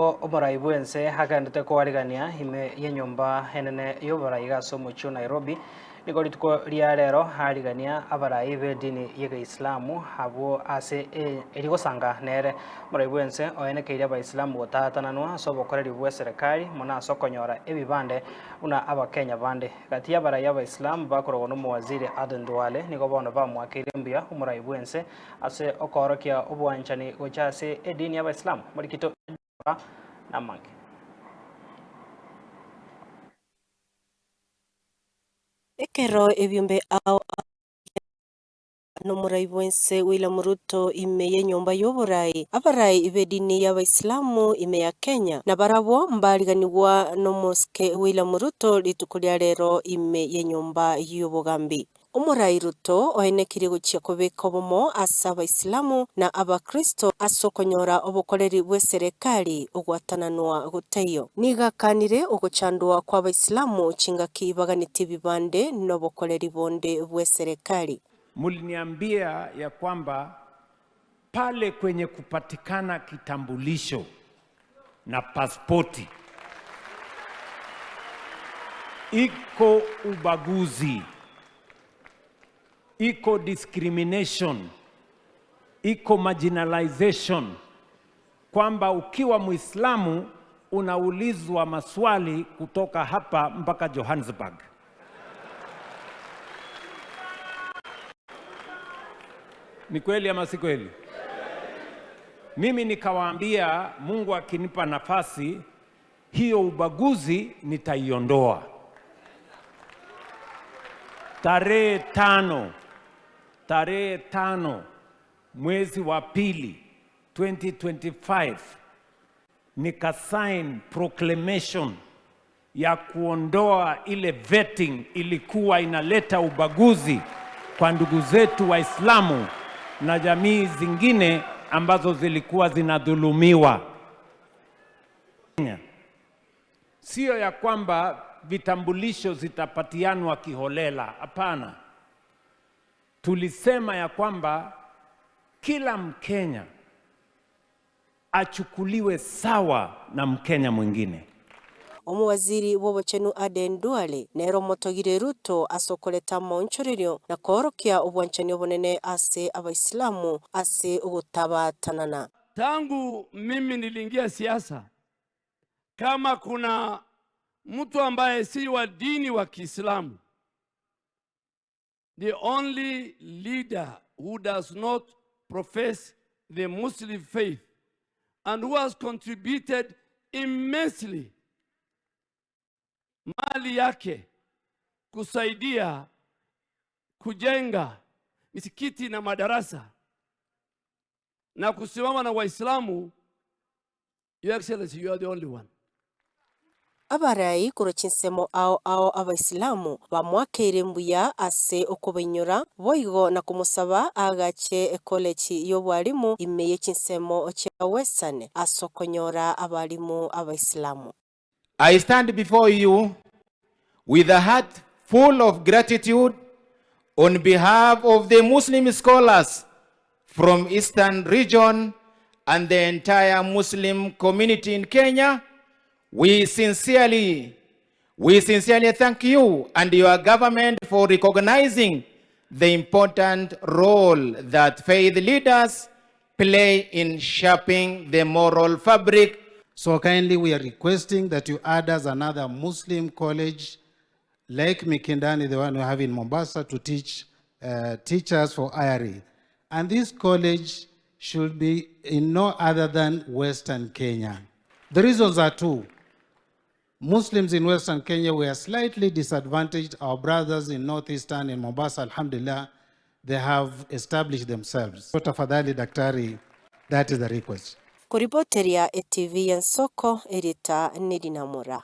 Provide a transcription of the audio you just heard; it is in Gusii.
Nigo omorai bw'ense agendete koarigania ime y'enyomba enene y'oborai iga ase omochie o Nairobi. Nigo rituko ria rero arigania abarai b'edini y'Egeislamu abwo ase erigosanga nere. Omorai bw'ense oenekeirie Abaisilamu gotaatananwa ase obokoreri bw'eserekari mono ase okonyora ebibande buna Abakenya bande. Gati y'abarai Abaisilamu bakorogwa n'omowaziri Aden Duale nigo bono bamoakeire mbuya omorai bw'ense Ase okoorokia obwanchani gocha ase edini y'Abaisilamu, marikito namange. Ekero ebiombe ao ao nomorai bw'ense William Ruto ime y'enyomba y'oborai, abarai b'edini y'Abaisilamu ime ya Kenya nabarabwo mbariganigwa nomosike William Ruto rituko ria rero ime y'enyomba y'obogambi. Omorai Ruto oenekirie gochia kobeka obomo ase Abaisilamu na Abakristo ase okonyora obokoreri bw'eserekari ogwatananwa gotaiyo. Nigo akanire ogochandwa kw'Abaisilamu chingaki baganetie ebibande nobokoreri bonde bw'eserekari. Muliniambia ya kwamba pale kwenye kupatikana kitambulisho na pasipoti iko ubaguzi, iko discrimination, iko marginalization, kwamba ukiwa Muislamu unaulizwa maswali kutoka hapa mpaka Johannesburg. Ni kweli ama si kweli? Mimi nikawaambia Mungu akinipa nafasi hiyo ubaguzi nitaiondoa. Tarehe tano, tarehe tano mwezi wa pili 2025 nikasign proclamation ya kuondoa ile vetting ilikuwa inaleta ubaguzi kwa ndugu zetu Waislamu na jamii zingine ambazo zilikuwa zinadhulumiwa. Sio ya kwamba vitambulisho zitapatianwa kiholela, hapana. Tulisema ya kwamba kila Mkenya achukuliwe sawa na Mkenya mwingine. Omowaziri bw'obochenu Aden Duale nere omotogire Ruto ase okoreta amaonchorerio na koorokia obwanchani obonene ase Abaisilamu ase ogotabatanana. Tangu mimi niliingia siasa, kama kuna mtu ambaye si wa dini wa Kiislamu The only leader who does not profess the Muslim faith and who has contributed immensely mali yake kusaidia kujenga misikiti na madarasa na kusimama na Waislamu, Your Excellency, you are the only one. Abarai korwa chinsemo ao ao Abaisilamu bamoakeire mbuya ase okobainyora, boigo na komosaba aagache ekolechi y'obwalimu ime ye chinsemo chia Western ase okonyora abalimu Abaisilamu. I stand before you with a heart full of gratitude on behalf of the Muslim scholars from Eastern region and the entire Muslim community in Kenya. We sincerely, we sincerely thank you and your government for recognizing the important role that faith leaders play in shaping the moral fabric. So kindly we are requesting that you add us another Muslim college like Mikindani, the one we have in Mombasa, to teach uh, teachers for IRE. And this college should be in no other than Western Kenya. The reasons are two. Muslims in Western Kenya were slightly disadvantaged. Our brothers in Northeastern, in Mombasa, Alhamdulillah, they have established themselves. So tafadhali daktari, that is the request. Koriboteria etv y'ensoko, erita nerinamura.